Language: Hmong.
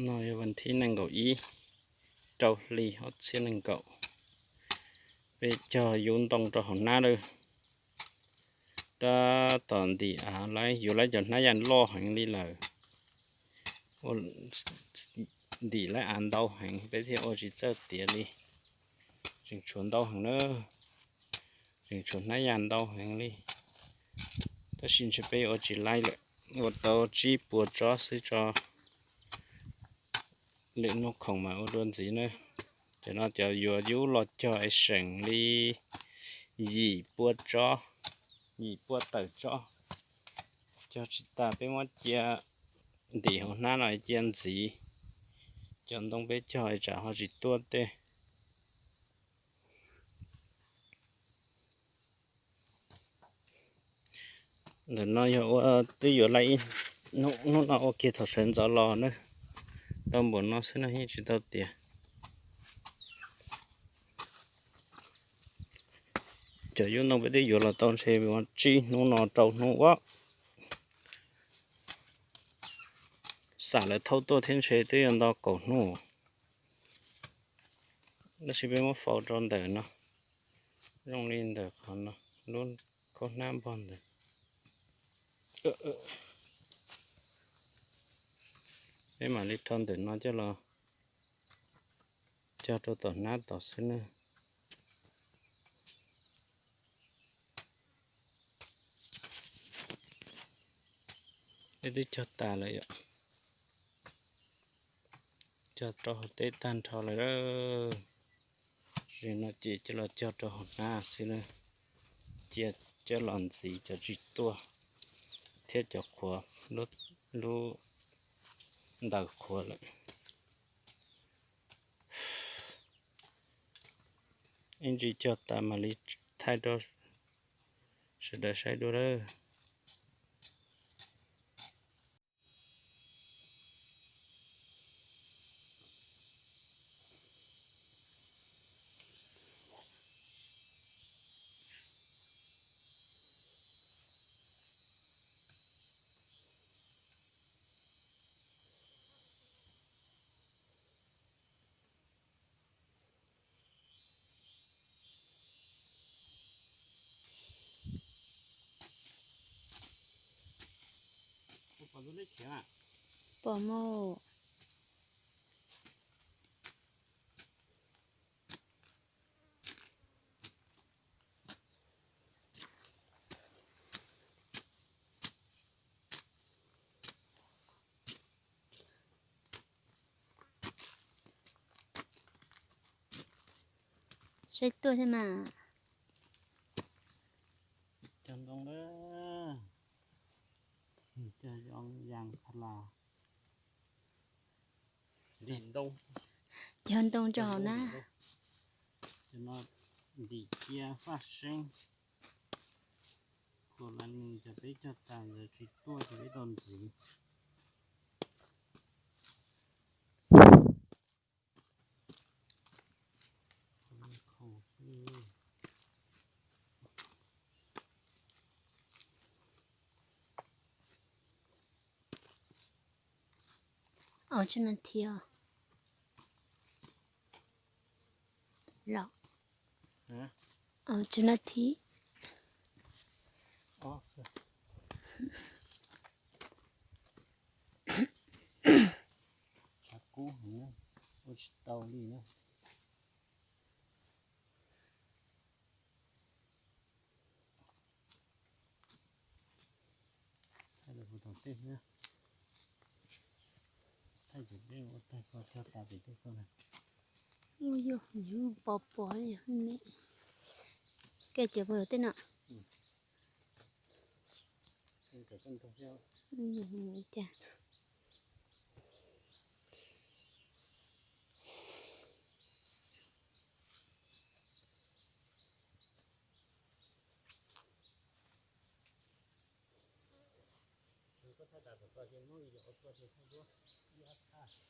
No yog vas thib nees nkaum ib, rau hli ob txhiab nees nkaum. Peb cog yub ntoo rau hauv hnab lawm. Tab tom ntim av, yuav lawv cov hnab yas loj heev li lawm. Ntim lawv av ntau heev peb thiaj ua tsis txawj tiav li. Tseem tshuav ntau heev na, tseem tshuav hnab yas ntau heev li. Tab sis ntshe peb ua tsis laib lawm, ua tau tsib puas tsob xwb tso. Lwm hnub khoom mas ua dua ntxiv na. Cov no cov yuav yub los cog es seem li yim pua tsob, yim pua tawm tsob. Cog tsis tas peb muab cia ntim hauv hnab no cia ntxiv. Cov ntoo peb cog es tsam ho tsis tuaj tej. Ntawm no yog ua twb yuav laib ib hnub, hnub no ua kiag thaum sawv ntxov los na. Tau npaum no xwb no yeej tsis tau tiav. Cov yub ntoo peb twb yuav los tau ntshe tsib hnub no rau hnub ua xam lawv thauj tuaj thiab ntshe twb yuav nto kaum hnub. Tab sis peb muab faus rau ntawm no, zoo li ntawm qhov no, lub khaub hnab npog ntawd. Peb mam li rho ntawm no coj los cog rau tom hnab tod xwb na. Peb twb cog tas lawm yom. Cog rau hauv teb tag nrho lawm. Ces no ces coj los cog rau hauv hnab xwb na. Cia coj los ntxiv cov tsis tuaj thiab cov qhuav, lub ntawd qhuav lawm. Ib ntsis cog tas mam li thaij rau sawv daws saib dua lawm. Pom mus. Saib tuaj thiab mas. Cog ntoo lawm. Cog yoo yas pha las. Ntim ntoo. Cog ntoo rau hauv na. Cov no ntim cia faj seeb. Kuv las nws cov peb cog tas ntawd tsis tuaj ces peb tau ntxiv. Ov tsis na thi os. Los. Ov tsis na thi. Tshav kub heev na, ua tsis tau li na. Thaij lawv puas tau tej thiab. Thaij cov peb ua tag koj cog tas pem tej koj na. Ua yog yus pos pos ne. Koj cov puas tau tej no. Cas.